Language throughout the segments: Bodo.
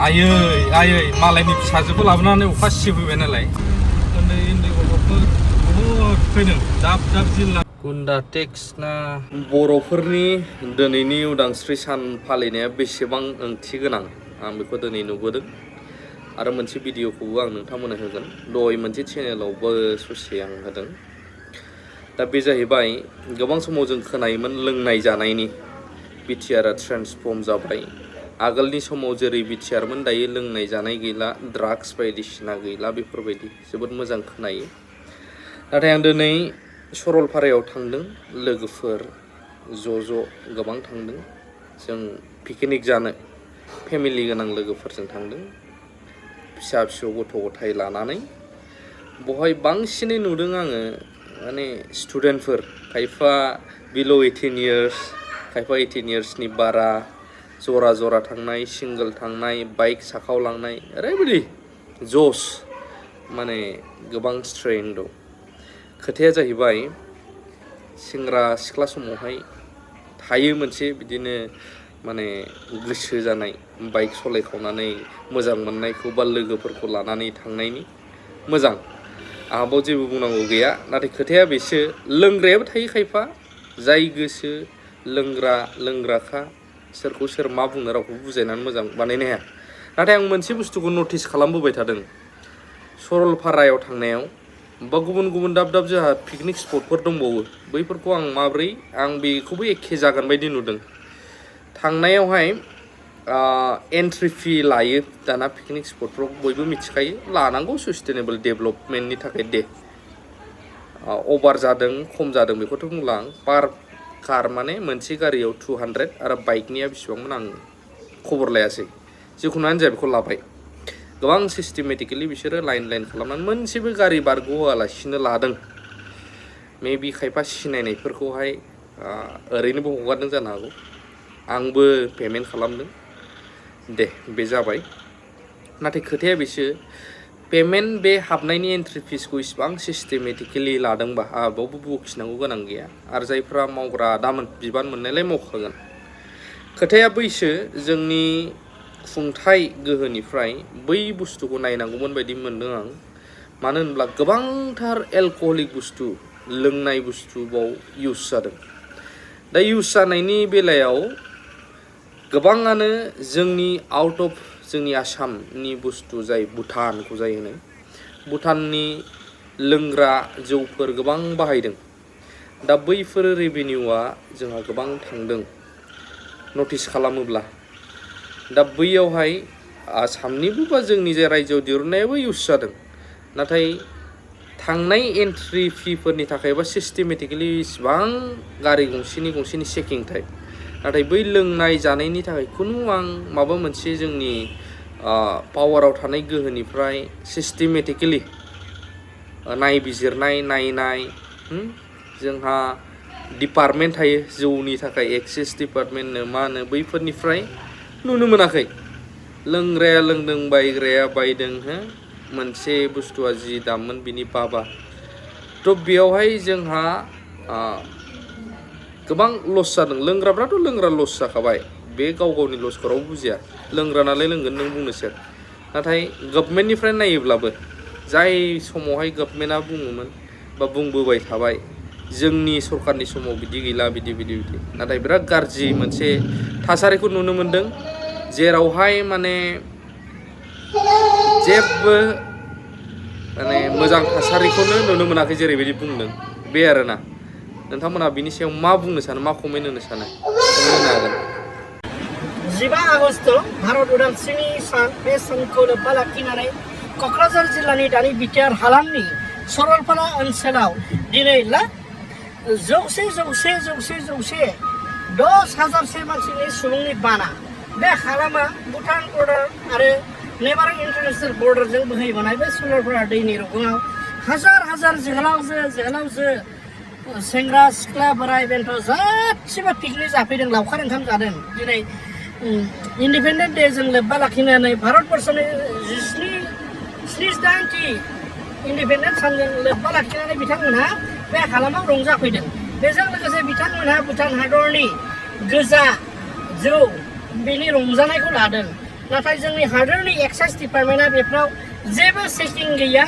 आयै मालायनि फिसाजोखौ लाबोनानै अखा सिबोबाय नालाय उन्दै गथ'फोर बहुद फैदों दाब जिल्ला गुन्डा टेक्स ना बर'फोरनि दिनैनि उदांस्रि सान फालिनाया बेसेबां ओंथि गोनां आं बेखौ दिनै नुबोदों आरो मोनसे भिडिअखौबो आं नोंथांमोननो होगोन दहाय मोनसे चेनेलावबो ससे आं होदों दा बे जाहैबाय गोबां समाव जों खोनायोमोन लोंनाय जानायनि बिटिआरआ ट्रेन्सफर्म जाबाय आगोलनि समाव जेरै बिटिआरमोन दायो लोंनाय जानाय गैला ड्राग्स बायदिसिना गैला बेफोरबायदि जोबोद मोजां खोनायो नाथाय आं दिनै सरलपारायाव थांदों लोगोफोर ज' गोबां थांदों जों पिकनिक जानो फेमिलि गोनां लोगोफोरजों थांदों फिसा गथ' गथाय लानानै बहाय बांसिनै नुदों आङो माने स्टुडेन्टफोर खायफा बिल' 18 इयार्स खायफा 18 इयार्सनि बारा जरा थांनाय सिंगोल थांनाय बाइक साखाव लांनाय ओरैबायदि जस माने गोबां स्ट्रेन दं खोथाया जाहैबाय सेंग्रा सिख्ला समावहाय थायो मोनसे बिदिनो माने गोसो जानाय बाइक सलायखावनानै मोजां मोननायखौ बा लोगोफोरखौ लानानै थांनायनि मोजां आंहाबो जेबो बुंनांगौ गैया नाथाय खोथाया बेसो लोंग्रायाबो थायो खायफा जाय गोसो लोंग्राखा सोरखौ सोर मा बुंनो रावखौ बुजायनानै मोजां बानायनो हाया नाथाय आं मोनसे बुस्थुखौ नटिस खालामबोबाय थादों सरलपारायाव थांनायाव बा गुबुन दाब जोंहा पिकनिक स्पटफोर दंबावो बैफोरखौ आं बेखौबो एखे जागोन बायदि नुदों थांनायावहाय एन्ट्रि फी लायो दाना पिकनिक स्पटफ्राव बयबो मिथिखायो लानांगौ सस्टेनेबल डेभेलपमेन्टनि थाखाय दे अभार जादों खम जादों बेखौथ' बुंला आं पार कार माने मोनसे गारियाव 200 आरो बाइकनिया बेसेबांमोन आं खबर लायासै जिखुनुआनो जाया बेखौ लाबाय गोबां सिस्टेमेटिकेलि बिसोरो लाइन खालामनानै मोनसेबो गारि बारग'होआलासिनो लादों मेबि खायफा सिनायनायफोरखौहाय ओरैनोबो हगारदों जानो हागौ आंबो पेमेन्ट खालामदों दे बे जाबाय नाथाय खोथाया बेसो पेमेन्ट बे हाबनायनि एन्ट्रि फिसखौ इसिबां सिस्टेमेटिकेलि लादोंबा बावबो बखिनांगौ गोनां गैया आरो जायफ्रा मावग्रा दामोन बिबान मोननायलाय मावखागोन खोथाया बैसो जोंनि खुंथाय गोहोनिफ्राय बै बुस्थुखौ नायनांगौमोन बायदि मोनदों आं मानो होनब्ला गोबांथार एलकहलिक बुस्थु लोंनाय बुस्थु बाव इउज जादों दा इउज जानायनि बेलायाव गोबाङानो जोंनि आउट अफ जोंनि आसामनि बुस्थु जाय भुटानखौ जाय होनो भुटाननि लोंग्रा जौफोर गोबां बाहायदों दा बैफोर रेभिनिउआ जोंहा गोबां थांदों नटिस खालामोब्ला दा बैयावहाय आसामनिबो बा जोंनि जे रायजोआव दिहुननायाबो इउज जादों नाथाय थांनाय एन्ट्रि फिफोरनि थाखायबा सिस्टेमेटिकेलि इसिबां गारि गंसेनि चेकिं टाइप नाथाय बै लोंनाय जानायनि थाखाय खुनु आं माबा मोनसे जोंनि पावाराव थानाय गोहोनिफ्राय सिस्टेमेटिकेलि नायनाय जोंहा डिपार्टमेन्ट थायो जौनि थाखाय एक्साइज डिपार्टमेन्टनो मा होनो बैफोरनिफ्राय नुनो मोनाखै लोंग्राया लोंदों बायग्राया बायदों मोनसे बुस्थुआ जि दाममोन बिनि बाबा थ' बेयावहाय जोंहा गोबां लस जादों लोंग्राफ्राथ' लोंग्रा लस जाखाबाय बे गावनि लसखौ रावबो बुजिया लोंग्रा नालाय लोंगोन नों बुंनोसै नाथाय गभर्नमेन्टनिफ्राय नायोब्लाबो जाय समावहाय गभर्नमेन्टआ बुङोमोन बा बुंबोबाय थाबाय जोंनि सरकारनि समाव बिदि गैला बिदि नाथाय बिराद गाज्रि मोनसे थासारिखौ नुनो मोनदों जेरावहाय माने जेबो माने मोजां थासारिखौनो नुनो मोनाखै जेरैबायदि बुंदों बे आरोना नोंथांमोना बिनि सायाव मा बुंनो सानो मा कमेन्ट होनो सानो बुंनो हागोन 15 आगस्ट भारत उदांस्रिनि सान बे सानखौ लोब्बा लाखिनानै क'क्राझार जिल्लानि दानि बिटिआर हालामनि सरलपारा ओनसोलाव दिनै जौसे 10,000 मानसिनि सुबुंनि बाना बे हालामा भुटान बर्डार आरो नेबारिं इन्टारनेशनेल बर्डारजों बोहैबोनाय बे सरलपारा दैनि रुगुङाव हाजार जोहोलावजो सेंग्रा सिख्ला बोराय बेन्थ' गासिबो पिकनिक जाफैदों लावखार ओंखाम जादों दिनै इन्डिपेन्डेन्ट दे जों लोब्बा लाखिनानै भारतबर्षनि 78थि इन्डिपेन्डेन्ट सानजों लोब्बा लाखिनानै बिथांमोनहा बे हालामाव रंजाफैदों बेजों लोगोसे बिथांमोनहा भुटान हादरनि गोजा जौ बेनि रंजानायखौ लादों नाथाय जोंनि हादोरनि एक्साइज डिपार्टमेन्टआ बेफोराव जेबो चेकिं गैया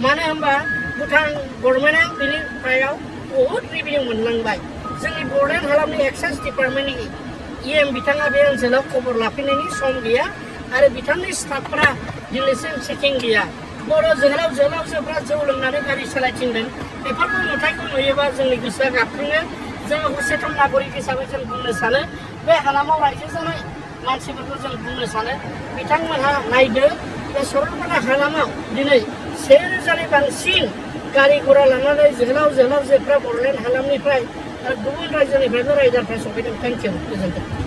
मानो होनबा भुटान गभर्नमेन्टआ बेनि सायाव बहुद रिभिनिउ मोनलांबाय जोंनि बड'लेण्ड हालामनि एक्साइज डिपार्टमेन्टनि EM बिथाङा बे ओनसोलाव खबर लाफैनायनि सम गैया आरो बिथांनि स्टाफफोरा दिनैसिम चेकिं गैया बर' जोहोलावजोफ्रा जौ लोंनानै गारि सालायथिंदों बेफोरखौ नुथायखौ नुयोबा जोंनि गोसोआ गाबखाङो जोङो सचेतन नागरिक हिसाबै जों बुंनो सानो बे हालामाव रायजो जानाय मानसिफोरखौ जों बुंनो सानो बिथांमोनहा नायदो बे सरलपारा हालामाव दिनै 1000नि बांसिन गारि घोड़ा लानानै जोहोलावजोफ्रा बड'लेण्ड हालामनिफ्राय आरो गुबुन रायजोनिफ्रायबो राइडारफ्रा सफैदों थेंक इउ गोजोन्थों